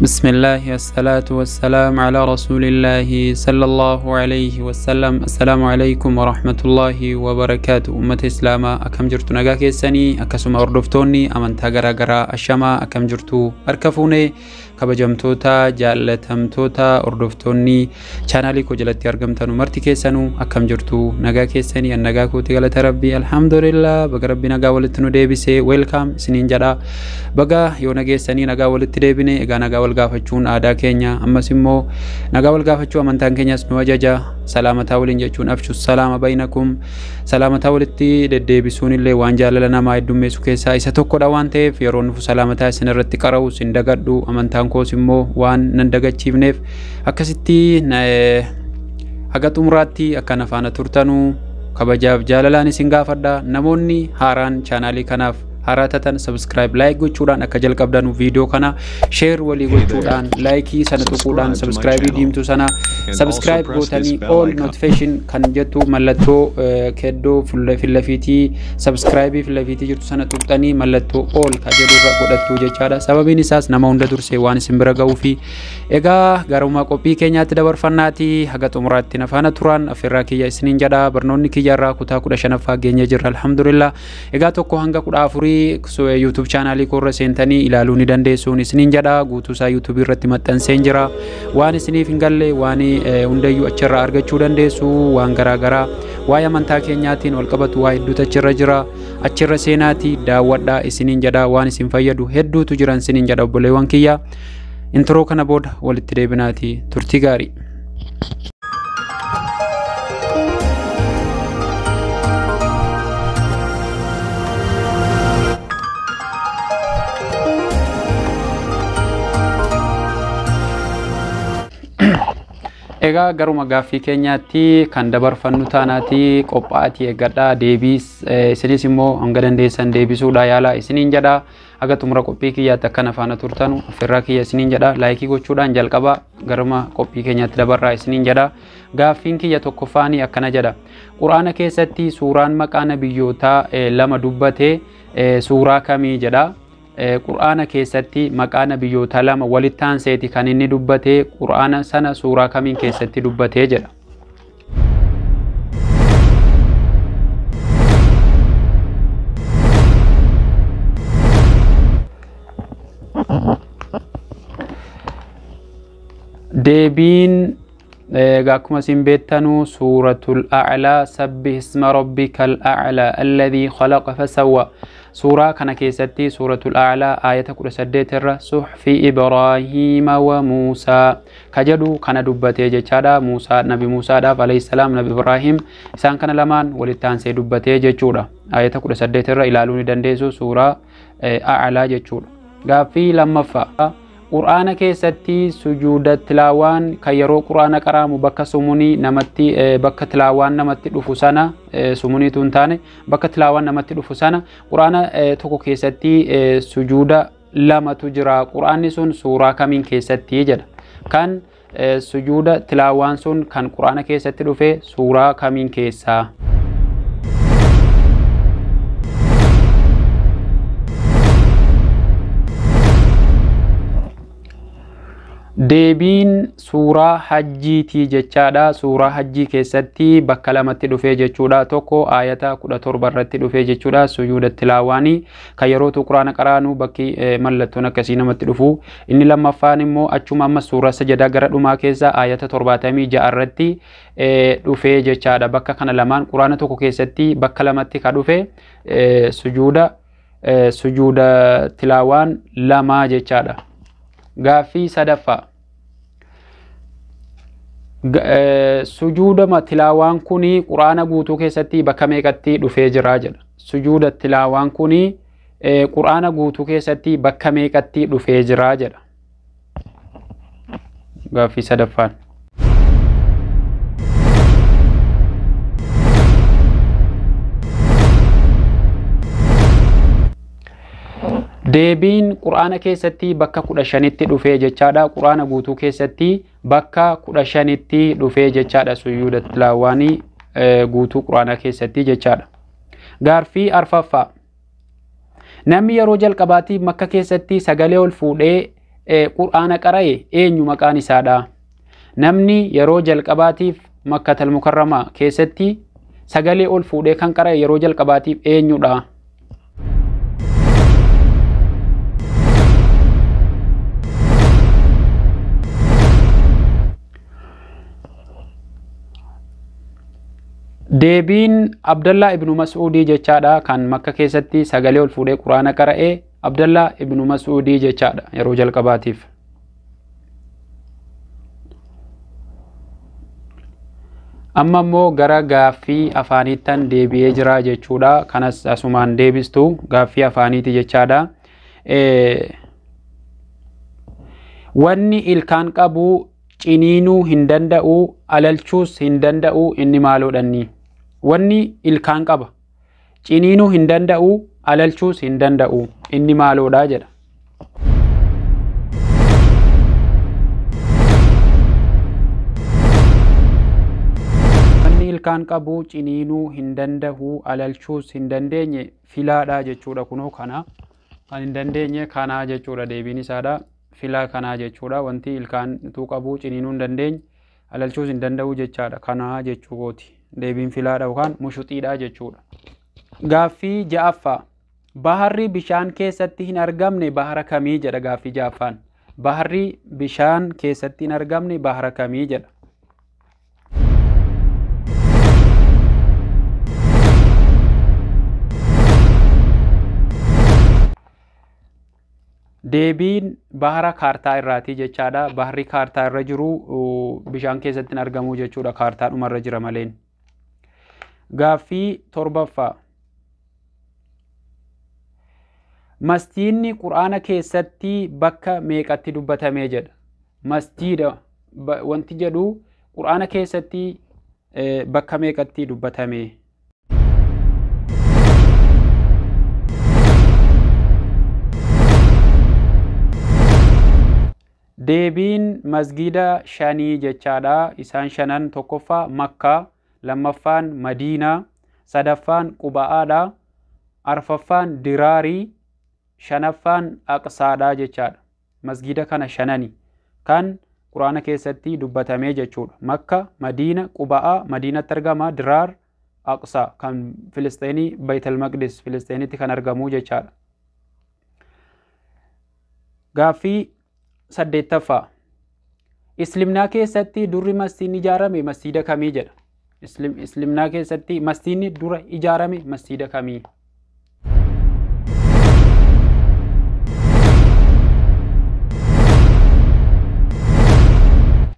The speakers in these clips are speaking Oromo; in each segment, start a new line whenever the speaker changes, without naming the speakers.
بسم الله الصلاة والسلام على رسول الله صلى الله عليه وسلم. السلام عليكم ورحمة الله وبركاته. أمة إسلاما أكم جرتو نغا كيساني أكسما أردفتوني أمانتا غرا غرا أشما أكم جرتو أركفوني kabajamtoota jaallatamtoota hordoftoonni chaanaalii koo jalatti argamtan marti keessanuu akkam jirtu? Nagaa keessanii? An nagaa kooti, galata Rabbii, alhamdulillah. Baga Rabbi nagaa walitti nu deebisee, welcome isiniin jedha. Baga yoo nageessanii nagaa walitti deebine. Egaa nagaa wal gaafachuun aadaa keenya, ammas immoo nagaa wal gaafachuu amantaan keenyas nu ajaja. Salaamataa waliin jechuun afshu salaama bainakum, salaamataa walitti deddeebisuun illee waan jaalala namaa heddummeessu keessaa isa tokkodha waan ta'eef, yeroo nufu salaamataa isin irratti qara'u isin dagadhu, amantaan koos immoo waan nan dagachiifneef akkasitti haga xumuraatti akka na faana turtanuu kabajaaf jaalalaan isin gaafadha. Namoonni haaraan chaanaalii kanaaf haaraa taatan subscribe, like gochuudhaan akka jalqabdanu, viidiyoo kana share walii gochuudhaan, like sana tuquudhaan, subscribe diimtuu sana subscribe gootanii, all notification kan jettu mallattoo keddoo fillafiitii subscribe fillafiitii jirtu sana tuqxanii mallattoo all ka jedhurra godhattu jechaadha. Sababiin isaas nama hunda dursee waan isin bira ga'uu fi. Egaa garuma qophii keenyaatti dabarfannaati, haga xumuraatti na faana turan affeerraa kiyya isiniin jedha. Barnoonni kiyya irraa kutaa 15ffaa geenye jirra, alhamdulillah. Egaa 1 hanga 14 YouTube chaanaalii koorra seentanii ilaaluu ni dandeessuun isiniin jedha. Guutuu isaa YouTube irratti maxxanseen jira. Waan isiniif hin galle waan hundayyuu achirraa argachuu dandeessu. Waan garaa garaa waa'ee amantaa keenyaatiin wal qabatu waa hedduutu achirra jira. Achirra seenaatii daawwadhaa isiniin jedha. Waan isin fayyadu hedduutu jiran isiniin jedha. Obboleewwan kiyya, intro kana booda walitti deebinaatii turtii gaarii. Egaa garuma gaaffii keenyaatti kan dabarfannu taanaati, qophaa'atii eeggadhaa. Deebiis isinis immoo hanga dandeessan deebisuudha yaalaa isiniin jedha. Haga xumura qophii kiyyaatti akkana faana turtanu affeerraa kiyya isiniin jedha. Like gochuudhaan jalqaba, garuma qophii keenyaatti dabarraa isiniin jedha. Gaaffiin kiyya tokkoffaanii akkana jedha: Quraana keessatti suuraan maqaa nabiyyootaa lama dubbate suuraa kamii jedha. Qur'aana keessatti maqaa nabiyyoota lama walitti aanseeti kan inni dubbate, Qur'aana sana suuraa kamiin keessatti dubbatee jedha. Deebiin egaa akkuma isin beektanu Suuratul A'laa, sabbih isma rabbikal a'laa alladhii khalaqa fasawwa. Suuraa kana keessatti, Suuratul A'laa aayata 18 irra suhfi Ibraahiima wa Muusaa ka jedhu kana dubbatee jechaadha. Muusaa, Nabi Muusaadhaaf alayhi salaam, Nabi Ibraahim, isaan kana lamaan walitti aansee dubbatee jechuudha. Aayata 18 irra ilaaluu ni dandeessu, suuraa A'laa jechuudha. Gaaffii lammaffaa: Qur'aana keessatti sujuuda tilaawaan kan yeroo Qur'aana qaraamu bakka sumunii namatti, bakka tilaawaan namatti dhufu sana, sumuniitu hin taane, bakka tilaawaan namatti dhufu sana, Qur'aana tokko keessatti sujuuda lamatu jira. Qur'aanni sun suuraa kamiin keessatti jedha. Kan sujuuda tilaawaan sun kan Qur'aana keessatti dhufe suuraa kamiin keessaa? Deebiin suuraa Hajjiitii jechaadha. Suuraa Hajjii keessatti bakka lamatti dhufee jechuudha. Tokko aayata 17 irratti dhufee jechuudha. Sujuuda tilaawaanii kan yeroo Quraana qaraanu bakki mallattoon akkasii namatti dhufu. Inni lammaffaan immoo achuma amma suuraa Sajadaa gara dhumaa keessa aayata 76 irratti dhufee jechaadha. Bakka kana lamaan Quraana tokko keessatti bakka lamatti ka dhufe sujuuda tilaawaan lamaa jechaadha. Gaaffii sadaffaa. Sujuuda tilaawaan kuni Quraana guutuu keessatti bakka meeqatti dhufee jira jedha. Sujuuda tilaawaan kuni Quraana guutuu keessatti bakka meeqatti dhufee jira jedha. Gaaffii sadaffaan. Deebiin Quraana keessatti bakka 15tti dhufee jechaadha. Quraana guutuu keessatti bakka 15tti dhufee jechaadha. Sujuuda tilaawaanii guutuu Quraana keessatti jechaadha. Gaaffii arfaffaa. Namni yeroo jalqabaatiif Makka keessatti sagalee ol fuudhee Qur'aana qara'e eenyu maqaan isaadha? Namni yeroo jalqabaatiif Makkatal Mukarramaa keessatti sagalee ol fuudhee kan qara'e yeroo jalqabaatiif eenyudha? Deebiin Abdallaa ibnu Mas'uudii jechaadha. Kan Makka keessatti sagalee ol fuudhee Quraana qara'e Abdallaa ibnu Mas'uudii jechaadha yeroo jalqabaatiif. Amma immoo gara gaaffii afaaniittan deebi'ee jira jechuudha. Kanas asumaan deebistu gaaffii afaaniiti jechaadha. Wanni ilkaan qabu ciniinuu hin danda'u, alalchuus hin danda'u, inni maaloodhanni? Wanni ilkaan qaba ciniinuu hin danda'u, alalchuus hin danda'u, inni maaloodha jedha. Wanni ilkaan qabu ciniinuu hin danda'u, alalchuus hin dandeenye filaadha jechuudha. Kunoo kana kan hin dandeenye kanaa jechuudha, deebiin isaadha. Filaa kanaa jechuudha. Wanti ilkaan utuu qabu ciniinuu hin dandeenye, alalchuus hin danda'u jechaadha. Kanaa jechuu kooti. Deebiin filaadha yookaan mushuxiidha jechuudha. Gaaffii ja'affaa. Baharri bishaan keessatti hin argamne bahara kamii jedha gaaffii ja'affaan. Baharri bishaan keessatti hin argamne bahara kamii jedha. Deebiin bahara kaartaa irraati jechaadha. Baharri kaartaa irra jiru bishaan keessatti hin argamu jechuudha. Kaartaa dhumarra jira maleen. Gaaffii torbaffaa. Masjiidni Qur'aana keessatti bakka meeqatti dubbatamee jedha. Masjiida wanti jedhu Qur'aana keessatti bakka meeqatti dubbatame? Deebiin masgiida shanii jechaadha. Isaan shanan tokkoffaa Makkaa, lammaffaan Madiinaa, sadaffaan Quba'aadha, arfaffaan Diraarii, shanaffaan Aqsaadha jechaadha. Masgiida kana shanani kan Quraana keessatti dubbatamee jechuudha. Makka, Madiina, Quba'aa, Madiinatti argama, Diraar, Aqsaa kan Filisxeenii Baytal Maqdis Filisxeenitti kan argamu jechaadha. Gaaffii saddeettaffaa. Islimnaa keessatti durri masjiidni ijaarame masjiida kamii jedha. Islimnaa keessatti masjiidni dura ijaarame masjiida kamii?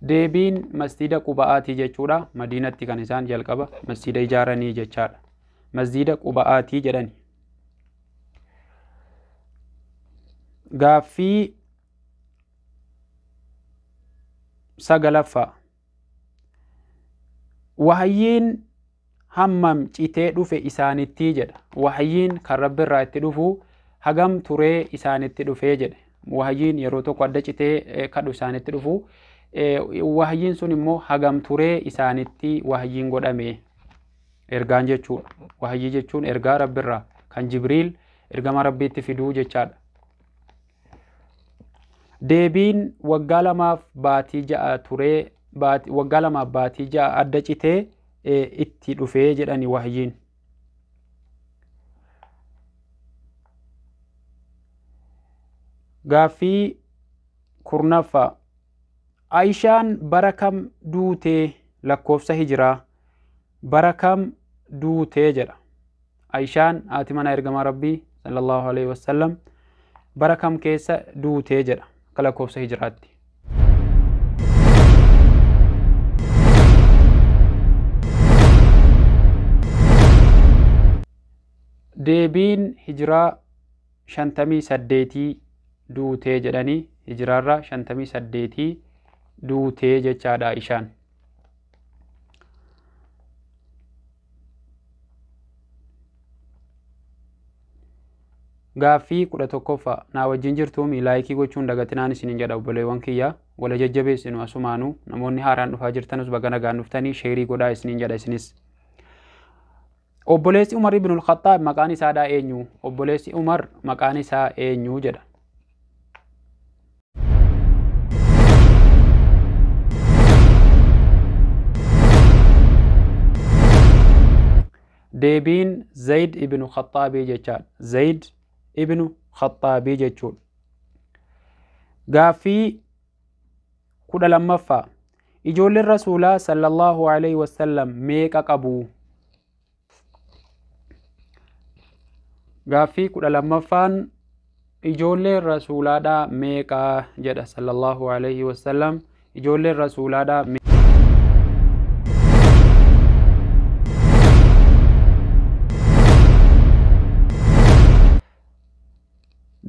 Deebiin masjiida Quba'aatii jechuudha. Madiinatti kan isaan jalqaba masjiida ijaaranii jechaadha. Masjiida Quba'aatii jedhani. Gaaffii sagalaffaa. Wahayyiin hammam citee dhufe isaanitti jedha. Wahayyiin kan Rabbi irraa itti dhufu hagam turee isaanitti dhufee jedhe. Wahayyiin yeroo tokko adda citee kadhu isaanitti dhufu. Wahayyiin sun immoo hagam turee isaanitti wahayyiin godhame ergaan jechuudha. Wahayyii jechuun ergaa Rabbi irraa kan Jibriil ergama Rabbiitti fiduu jechaadha. Deebiin waggaa lamaaf baatii ja'a turee, waggaa lamaaf baatii ja'a adda citee itti dhufee jedhani wahayyiin. Gaaffii kurnaffaa. Aayishaan bara kam duutee lakkoofsa hijiraa bara kam duutee jedha. Aayishaan haati mana ergamaa Rabbii sallallahu alaihi wasallam bara kam keessa duutee jedha akka lakkoofsa hijiraatti. Deebiin hijiraa 58 duutee jedhanii hijiraarraa 58 duutee jechaadha Aayishaan. Gaaffii 11ffaa. Naa wajjin jirtuumi laayikii gochuun dagatinaan isiniin jedha obboleewwan kiyya. Wala jajjabeessinu asumaanuu namoonni haaraan dhufaa jirtanus baga nagaan dhuftanii sheerii godhaa isiniin jedha isinis. Obboleessi Umar ibnul Khattaab maqaan isaadhaa eenyu? Obboleessi Umar maqaan isaa eenyu jedha. Deebiin Zayd ibnu Khaxaabii jechaadha. Zayd ibnu Khaxaabii jechuudha. Gaaffii 12ffaa. Ijoolleen Rasuulaa sallallahu alaihi wasallam meeqa qabu? Gaaffii 12ffaan ijoolleen Rasuulaadhaa meeqa jedha sallallahu alaihi wasallam. Ijoolleen Rasuulaadhaa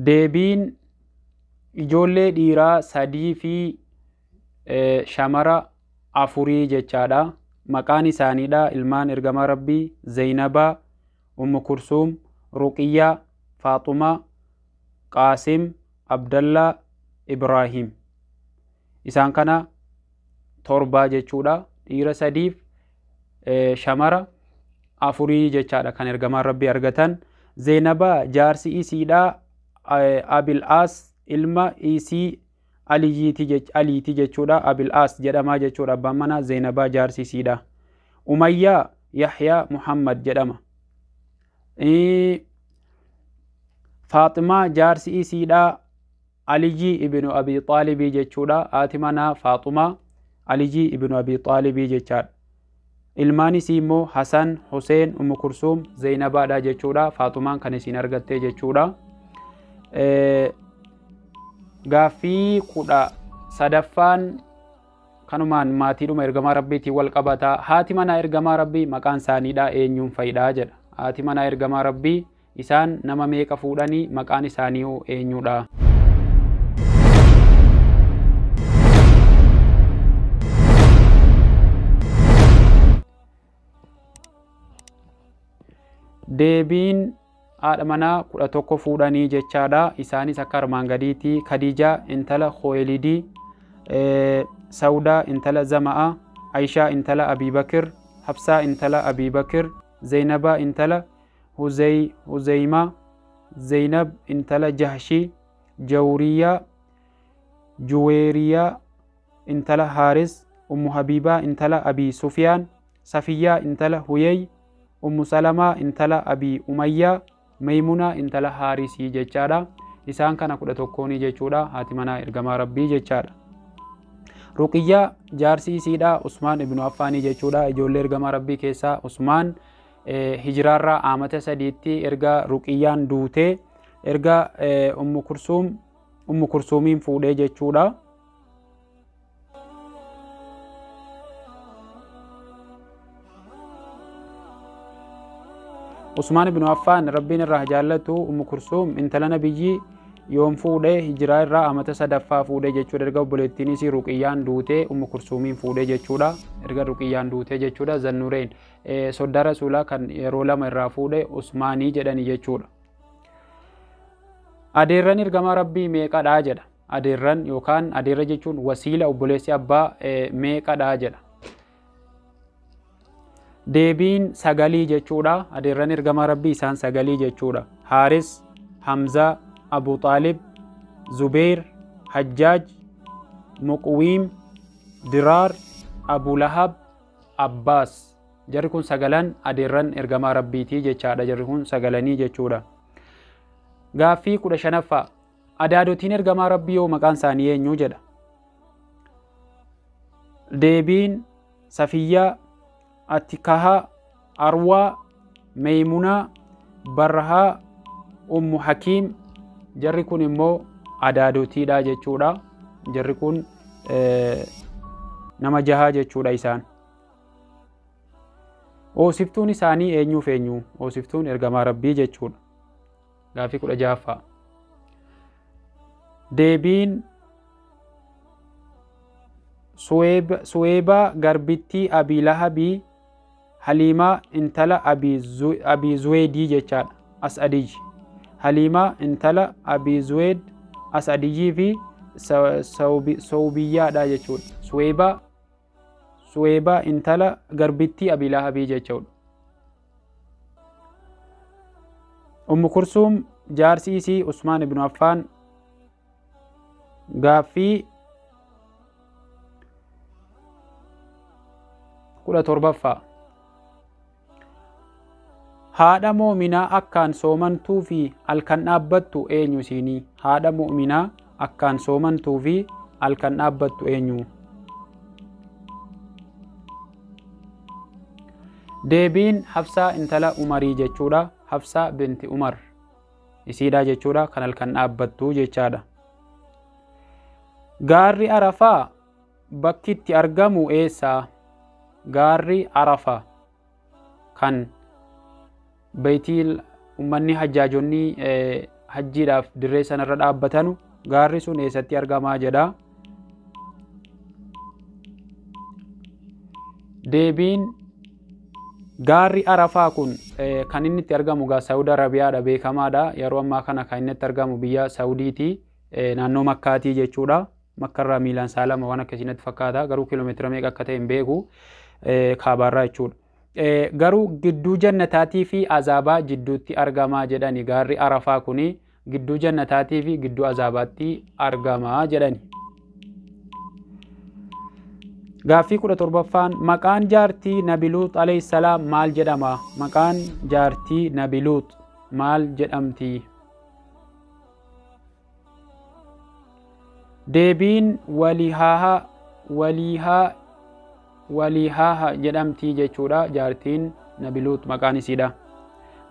deebiin ijoollee dhiiraa 3 fi shamara 4 jechaadha. Maqaan isaaniidha ilmaan ergamaa Rabbii Zaynabaa, Ummu Kursuum, Ruqiyyaa, Faaxumaa, Qaasim, Abdallaa, Ibraahim. Isaan kana 7 jechuudha. Dhiira 3 shamara 4 jechaadha kan ergamaan Rabbii argatan. Zaynabaa jaarsi isiidha Abil As ilma isii Aliiti jechuudha. Abil As jedhama jechuudha. Abbaan manaa Zaynabaa jaarsi isiidha. Umayyaa Yahyaa Muhammad jedhama. Faaximaa jaarsi isiidha Aliyyi ibnu Abi Xaalibii jechuudha. Haati manaa Faaxumaa Aliyyi ibnu Abi Xaalibii jechaadha. Ilmaan isii immoo Hasan, Huseen, Ummu Kursuum, Zaynabaadha jechuudha. Faaxumaan kan isiin argatte jechuudha. Gaaffii 13ffaan kanumaan maatiidhuma ergamaa Rabbiitiin wal qabata. Haati manaa ergamaa Rabbii maqaan isaaniidha eenyuun fayidha jedha. Haati manaa ergamaa Rabbii isaan nama meeqa fuudhanii maqaan isaanii hoo eenyudha? Deebiin haadha manaa 11 fuudhanii jechaadha. Isaanis akka armaan gadiitti Khadiijaa intala Khuwaylidii, Sawdaa intala Zama'a, Aishaa intala Abi Bakir, Hafsaa intala Abi Bakir, Zaynabaa intala Huzeymaa, Zaynab intala Jahshii, Jawriyaa, Juweeriyaa intala Haaris, Ummu Habiibaa intala Abi Sufyaan, Safiyyaa intala Huyey, Ummu Salamaa intala Abi Umayyaa, Maymunaa intala Haarisii jechaadha. Isaan kana 11 jechuudha. Haati manaa ergamaa Rabbii jechaadha. Ruqiyyaa jaarsi isiidha Usmaan ibnu Affaanii jechuudha. Ijoollee ergamaa Rabbii keessaa Usmaan hijiraarraa aamata 3tti erga Ruqiyyaan duutee erga Ummu Kursuumiin fuudhee jechuudha. Usmaan ibnu Affaan Rabbiin irraa jaallatu Ummu Kursuum intala nabiyyii yoom fuudhee hijiraa irraa amata 3ffaa fuudhee jechuudha. Erga obboleettiin isii Ruqiyyaan duutee Ummu Kursuumiin fuudhee jechuudha. Erga Ruqiyyaan duutee jechuudha. Zannureen soddaa Rasuulaa kan yeroo 2 irraa fuudhe Usmaanii jedhani jechuudha. Adeerran ergamaa Rabbii meeqadhaa jedha. Adeerran yookaan adeerra jechuun wasiila obboleessi abbaa meeqadhaa jedha. Deebiin 9 jechuudha. Adeerran ergamaa Rabbii isaan 9 jechuudha. Haaris, Hamzaa, Abu Xaalib, Zubeer, Hajjaaj, Muqwiim, Diraar, Abu Lahab, Abbaas. Jarri kun 9 adeerran ergamaa Rabbiitii jechaadha. Jarri kun 9 jechuudha. Gaaffii 15ffaa. Adaadotiin ergamaa Rabbii yoo maqaan isaanii eenyu jedha. Deebiin Safiyyaa, Atikahaa, Arwaa, Maymunaa, Barhaa, Ummu Hakiim. Jarri kun immoo adaadotiidha jechuudha. Jarri kun nama 6 jechuudha isaan. Oosiftuun isaanii eenyuuf eenyu? Oosiftuun ergamaa Rabbii jechuudha. Gaaffii 16ffaa. Deebiin Suweebaa garbittii Abii Lahabii, Haliimaa intala Abii Zuweedii jechaadha. As'adiyyi. Haliimaa intala Abii Zuweed As'adiyyii fi Sawbiyyaadha jechuudha. Suweebaa intala garbittii Abii Lahabii jechuudha. Ummu Kursuum jaarsi isii Usmaan ibnu Affaan. Gaaffii 17ffaa. Haadha mu'minaa akkaan soomantuu fi halkan dhaabbattu eenyu isiinii? Haadha mu'minaa akkaan soomantuu fi halkan dhaabbattu eenyu? Deebiin Hafsaa intala Umarii jechuudha. Hafsaa binti Umar isiidha jechuudha, kan halkan dhaabbattu jechaadha. Gaarri Arafaa bakki itti argamu eessa? Gaarri Arafaa kan beeytii ummanni hajjaajonni hajjiidhaaf dirree sanarra dhaabbatanu, gaarri sun eessatti argamaa jedha. Deebiin gaarri Arafaa kun kan inni itti argamu gaa Saawud Arabiyaadha, beekamaadha. Yeroo ammaa kana kan inni itti argamu biyya Saawudiiti, naannoo Makkaatii jechuudha. Makkarraa miilaan saalama waan akkasii natti fakkaata, garuu kiiloomeetira meeqa akka ta'e hin beeku, kaabaarraa jechuudha. Garuu gidduu jannataatii fi azaabaa jidduutti argamaa jedhani. Gaarri Arafaa kuni gidduu jannataatii fi gidduu azaabaatti argamaa jedhani. Gaaffii 17ffaan, maqaan jaartii Nabi Luux alayhi salaam maal jedhama? Maqaan jaartii Nabi Luux maal jedhamti? Deebiin Walihaaha Walihaa Walihaaha jedhamti jechuudha, jaartiin Nabi Luux maqaan isiidha.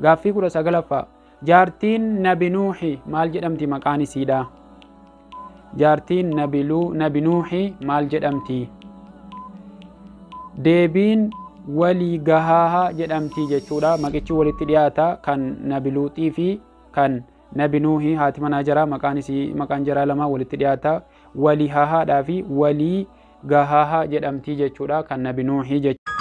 Gaaffii 19ffaa, jaartiin Nabi Nuuhi maal jedhamti maqaan isiidha? Jaartiin Nabi Nuuhi maal jedhamti? Deebiin Walii Gahaaha jedhamti jechuudha. Maqichi walitti dhiyaata, kan Nabi Luuxii fi kan Nabi Nuuhi haati manaa jaraa maqaan isii, maqaan jaraa lama walitti dhiyaata. Walii Haahaadhaa fi Walii Gahaaha jedhamti jechuudha, kan Nabi Nuuhi jechuudha.